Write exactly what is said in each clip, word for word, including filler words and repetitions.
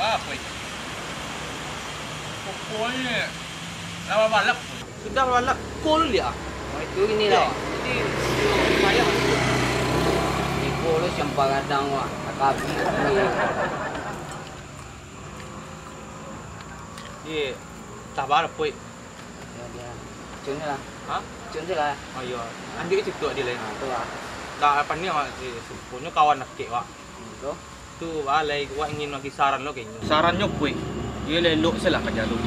Apo itu? Pokoknyo, lawan balap. Sudah balap, kol dia. Oh, itu gini lah. Jadi, payah. Iko lo siampang gadang, wah. Takabi. Iya, tah balap, Puik. Ya, dia. Cun lah. Hah? Cun lah. Oh, iya. Ambil itu tu dia lain. Ah, tu lah. Tak apa ni, awak si Suponyo kawan nak kek, wak. Hmm, tu. Tu, ah, lai, wak ingin bagi saran lo kayaknyo. Sarannyo, Puik. Dia lelok se lah ka jalur.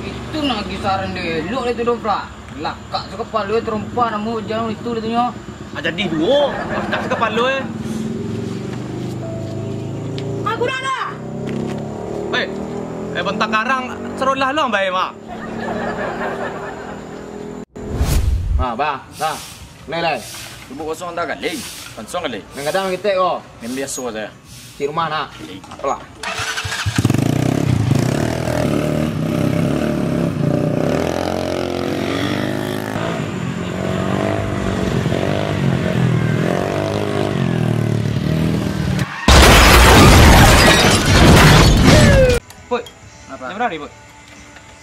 Itu nak bagi saran dia. Elok dia tu, Dopra. Lakak tu kapalo dia terompa, namo jalan itu dia tunyo. Ah, jadi duo. Lakak se kapalo, eh. Aku dah dah. Eh, eh, bentar karang, serolah lo, bae, Mak. Ha, bah, bah. Lai, lai. Lubuk kosong dah gali. Kosong gali. Nan gadang kitek ko. Nan biaso sajo. Di rumah nak. Apolah. Put. Apa? Jam bara, Put?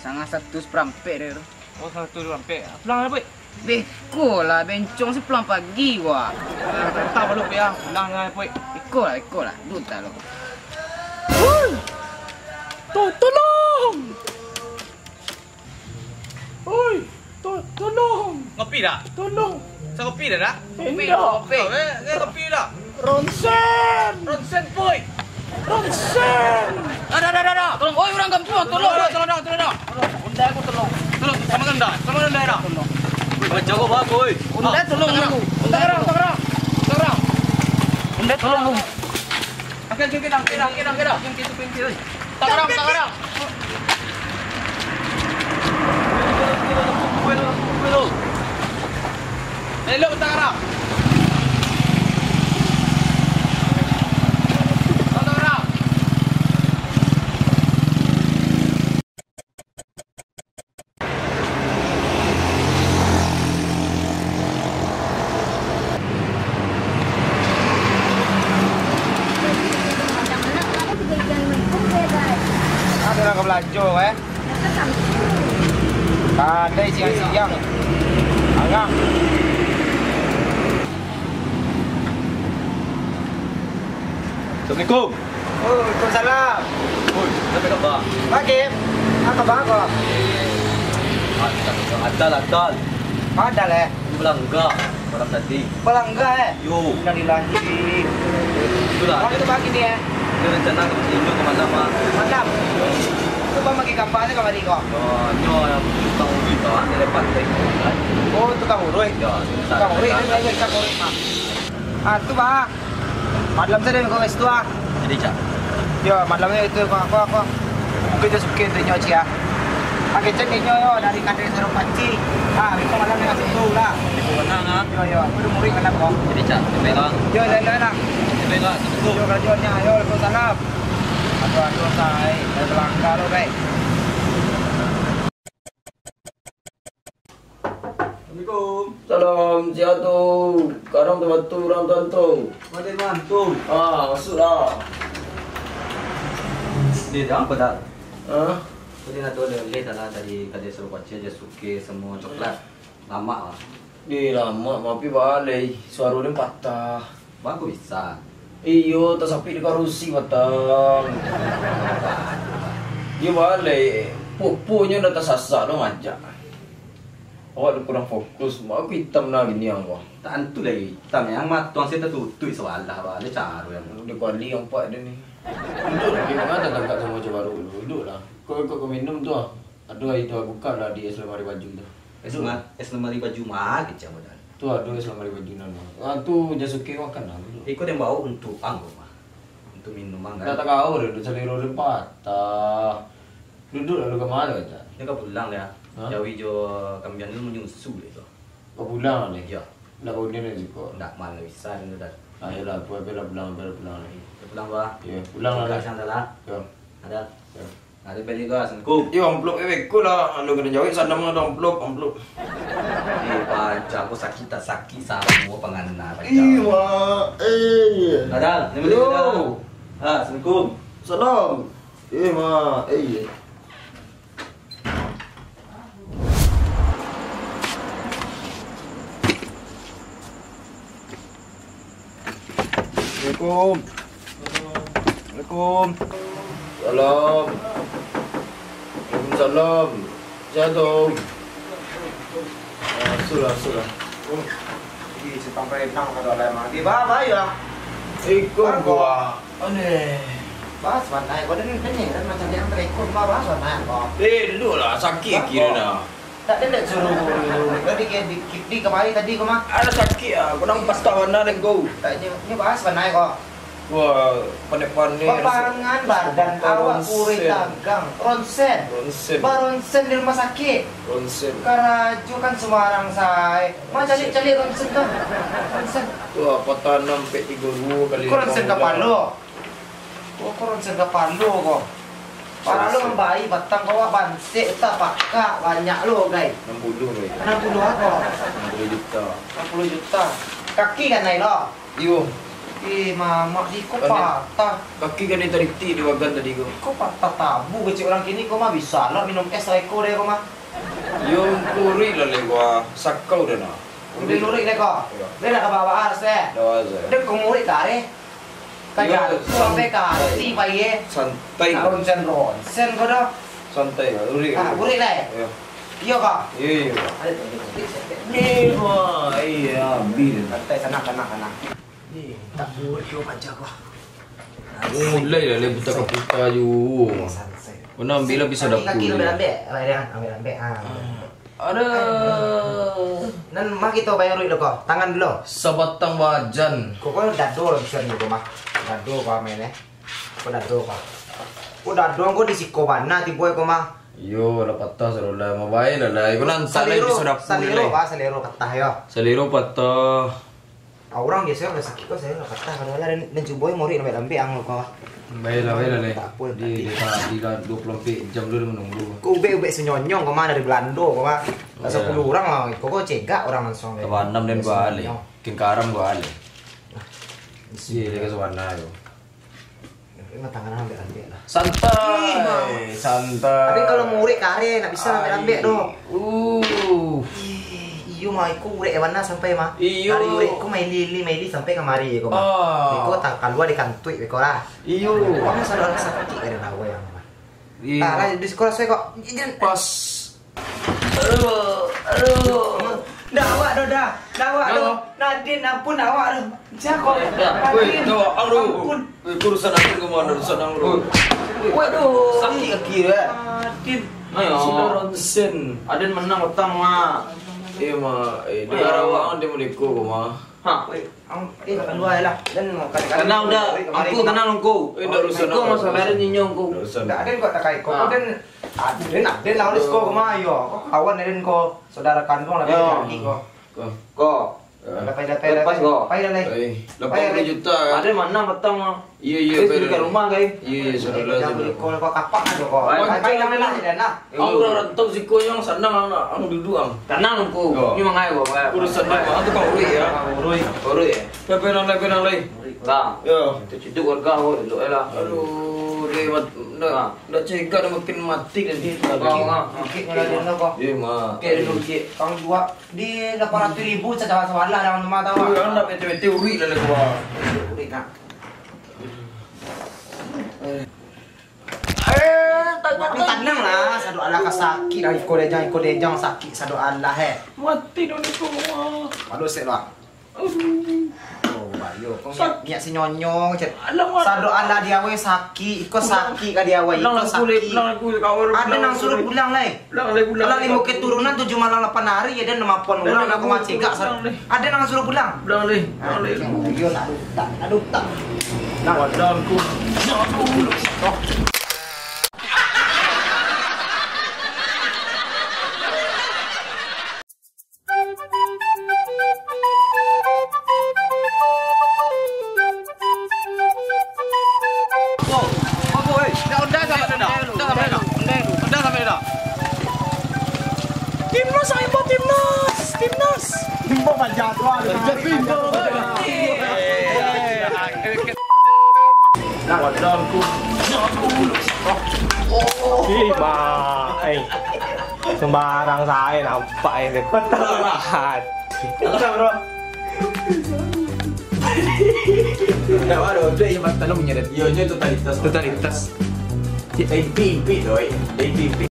Sanga satu saparampek deh tu. Oh, satu saparampek. Pulang lah, Put. Beko lah, bencong se pulang pagi, wah. Ah, tak apa, Put, ya. Pulang lah, Put. Iko lah, iko lah. Duta lo. Woi! To-, tolong! Oi! To-, tolong! Ngopi dah? Tolong! Sa ngopi dah, dah? Indak. Ngopi, ngopi. Eh, eh, ngopi dah. Ronsen! Ronsen, Put! Ronsen! Dah, dah, dah, dah, dah. Tolong, oi, urang kampuang, tolong, tolong, tolong, tolong, tolong. Undai aku tolong. Tolong, samo undai, samo undai dah. Tolong. Oi, jago bagus, oi. Undai tolong aku. Undai, tolong. Undai tolong aku. Oke, oke, oke, dah, oke, dah, oke, dah, oke, dah. Pintu, pintu, oi. Tangarang, tangarang. Elok tangarang. Tangarang. Ado urang ka balanjo, eh? Kadai siang-siang. Arang. Assalamualaikum. Oh, waalaikumsalam. Oi, apo kaba? Baik. Apo kaba ko? Adal, adal. Adal, eh? Balangga malam tadi. Balangga, eh? Yo. Innalillahi. Itulah. Awak tu bagi ni, eh? Dia rencana ka Mesir ka malam, ah. Malam? Yo. Tu bang bagi gambar ni kamari ko? Yo, nyo tukang uruik tu, ah. Dia dapat dari kuburan. Oh, tukang uruik? Yo, tukang uruik. Tukang uruik, ah. Ah, tu, bah. Malam tadi kau kat situ, ah. Jadi, Cak? Yo, malam ni itu, apa, apa, apa. Mungkin dia suka tu nyo, Cik, ah. Pakai cek nyo, yo, dari Kadai Sorong Paci. Ah, itu malam ni kat situ lah. Di Pulanang, ah. Yo, yo, aku udah murid kan aku. Jadi, Cak, sampai lah. Yo, dah, dah, dah. Sampai lah, assalamualaikum. Yo, kerajanya, yo, waalaikumsalam. Aduh, aduh, say. Dah terlangkah lo, guys. Assalamualaikum. Salam, siatu. Karang tu batu, urang tuan tu. Mari, tuan tu. Ah, masuklah. Ni dah apa dah? Hah? Tadi nak tahu ada leh dah lah dari Kadai Sorong Paci, Jasuke, semua coklat. Lamak lah. Di lamak, tapi balai. Suaro dia patah. Bagus bisa. Iyo, tasapik di karusi batang. Iyo balai, pupuhnyo dah tasasak lo ngajak. Awak tu kurang fokus, mak aku hitam nah gini ang wah. Tantu lagi hitam, yang matuang saya tertutup sebelah, bah. Ada cara yang Di kuali yang empat dia ni. Duduk lagi, mengapa tangkap sama macam baru dulu? Duduk lah. Kau ikut kau minum tu ah. Aduh, itu aku buka lah di es lemari baju tu. Es Duduk. ma-, es lemari baju mah kecil badan. Tu aduh, es lemari baju nan mah. Ah, tu Jasuke makan lah dulu. Iko den bawa untuk ang mah. Untuk minum ang kan. Dah tak kau dah, dah salero dah patah. Duduk lalu ke mana aja? Dia ka pulang dah. Hah? Jawi jo kambiang tu menyusu dia tu. Kau pulang ni? Ya. Dah kau ni juga. Ndak malu bisa dia dah. Ayolah, aku, aku lah pulang, aku lah pulang lagi. Dia pulang bah. Ya, pulang lah. Sang dah lah. Ya. Ada. Ya. Ada beli gua, Assalamualaikum. Yo, amplop eh, beko lah. Lalu kena jawab, sana mah ada amplop, amplop. Eh, pancang, kau sakit tak sakit, sama pangana, pancang. Ih, mak. Eh. Dadal, ni beli Yo. Dadal. Ah, Assalamualaikum. Salam. Eh, ma, eh, iya. Assalamualaikum. Waalaikumsalam. Waalaikumsalam. Sehat, Om? Ah, sudah, sudah. Ih, simpang Penang ka doh lai, Mang. Di bawah, yo. Iko Bang, gua. Aneh. Bas, panai. Kau dan, dan ni, kan macam yang terekor, Bang, bas, panai, kau. Eh, dulu lah, sakit Bang, kira kau. Dah. Tak ada nak suruh, di, di, di, di kemari tadi, kau, Mang. Ada sakit, ah. Kau nang patah mana, dek kau? Tak, ni, ni bas, panai, kau. Wah, pandai-pandai. Bapangan badan awak kurih tagang. Ronsen. Ronsen. Baronsen di rumah sakit. Ronsen. Karajo kan sembarang sae. Ma caliak-caliak ronsen tu. Ronsen. Wah, patah enam pek tiga dua kali. Ko ronsen kapalo. Oh, ko ronsen kapalo ko. Pahalo mambai batang ko, wak bansek, utak pakak, banyak lo, gai. Enam puluh, gai. Enam puluh apo? Enam puluh juta. Enam puluh juta. Kaki kan nai lo? Iyo. Eh, mamak, iko patah. Kaki kan ditaritik di bagan tadi ko. Iko patah tabu kecek urang kini ko mah, bisa lo minum es saiko deh ko mah. Yo, kurik lah leh gua, sakau dah nah. Udah lurik deh ko. Iyo. Deh nak ka bawah aras deh. Dah aras deh. Deh ko murik kareh. Ka jatuh sampai ka ati, pai, eh. Santai. Nak ronsen-ronsen ko dah. Santai lah, lurik. Ah, lurik deh. Iyo. Iyo, Kak? Iyo, iyo, Kak. Aduh, aduh, aduh, aduh. Ni, wah, iya, bil. Santai, tenang, tenang, tenang. Ni, tak buat yo baca ko. Mulai lah, lai buta kaputa ju. Santai. Kau nak ambil lah pisau dapur. Kaki, kaki lambek-lambek. Ambil, ambil, ambil. Ah. Aduh. Nan mah kito bayar duit tu ko. Tangan dulu. Sabatang wajan. Ko, ko dado lah bisa ni ko mah. Dado ko main, eh. Ko dado ko. Ko dado ko di siko bana tibo ko mah. Iyo, lah patah sudah lah. Mabai lah lah. Iko nan salai bisa dapur salero, lai. Pak, salero patah yo. Salero patah. Ah, urang biaso lah sakik ko, salero patah. Kalau lah dan, dan cubo murik lambek-lambek ang ko. Baiklah, baiklah, lai. Tak apa, di, di, di dua puluh empat jam dulu menunggu. Ko ubek-ubek senyonyong ko mah dari Belando ko mah. Lah sapuluh urang lah. Ko, ko cegak urang langsung. Kabanam dan balik. Senyonyong. Kengkaram balik. Iya, dia ke sana yo. Emang tangan ambil-ambil lah. Santai, santai. Tapi kalau murik kareh, nak bisa ambil-ambil tu. Uh. Ih, iyo mah, iko urek bana sampai mah. Iyo. Dari urek ko maili-ili, maili sampai kamari ko mah. Ah. Iko tak kalua di kantuik iko lah. Iyo. Wah, salah sakik dari nawa yang mah. Iyo. Ah, lah, di sekolah saya kok. Pas. Aduh, aduh. Ndak awak doh, dah. Ndak awak doh. Nadin, ampun awak doh. Siapa? Weh, Nadin, ndak awak, aduh. Ampun. Weh, urusan aku ke mana, urusan aku, bro. Waduh. Sakit kaki, eh. Nadin. Ayo. Sudah ronsen. Aden menang petang, Mak. Eh, Mak. Eh, di Karawang dia meliko, Mak. Ha. Weh, ang-, eh, kalua lah. Dan mau kali-kali. Tenang dah. Aku tenang, aku. Eh, ndak urusan aku. Aku masalah dia nyinyong, aku. Ndak urusan. Ndak, Aden kok tak kaik. Kok, ah. Aden Aden, Aden lah, Aden ko kemari yo. Ko kawan Aden ko, saudara kanduang lah, yo. Ko. Ko. Ko. Yo. Pai, pai, pai, lepas ko. Pai lah, lai. Pai. Lapan puluh juta, kan? Aden manang petang, ah. Iyo, iyo, pai lah. Beli rumah, kai. Iyo, iyo, saudara, saudara. Ko, ko kapak aja ko. Pai, pai, pai lah, pai lah, Aden lah. Ang urang rantau siko yang sanang, ang, ang duduk, ang. Tanang, ko. Yo. Ini mangai, ko, mangai. Urusan apa? Ang tukang urut, ya? Urut. Urut, ya? Pai, pai, nang lai, pai, nang lai. Bang. Yo. Itu ciduk warga, ko, duduk, ya lah. Aduh, dia mat-, ndak. Bang. Ndak cegak dah makin mati kan dia. Bang, bang. Sakit malah dia, bang. Iya, Mak. Oke, dulu, Cik. Tanggung jawab di lapan ratus ribu secara sebelah dalam rumah, tahu, Bang? Iya, ndak mete-mete urik lah, Bang. Urik, nak. Eh, tak, tak, tak. Tenang lah, sado alah ka sakik lah, iko dejang, iko dejang sakit, sado alah, eh. Mati dulu, Bang. Aduh, sek lah. Aduh. Oh, bayo. Kau niat, niat si nyonyo, cek. Alamak. Sado alah di awai sakik, iko sakik ka di awai, iko sakik. Pulang aku, pulang aku, kawan. Ada nang suruh pulang, lai. Pulang, lai, pulang. Kalau limo keturunan, tujuh malam, lapan hari, ya, dan lima puluh urang, aku masih gak. Ada nang suruh pulang. Pulang, lai. Pulang, lai. Aduh, tak, aduh, tak. Nah, badanku. Timnas, timnas, timnas. Timbo banyak tu, ada. Timbo banyak. Nah, badanku. Ih, ma, eh. Sembarang sae nampak ini. Betul. Hati. Betul, bro. Ndak ado, udah yang mata lu menyeret. Iyo, nyo totalitas. Totalitas. Eh, impi, impi, doi. Eh, impi, impi.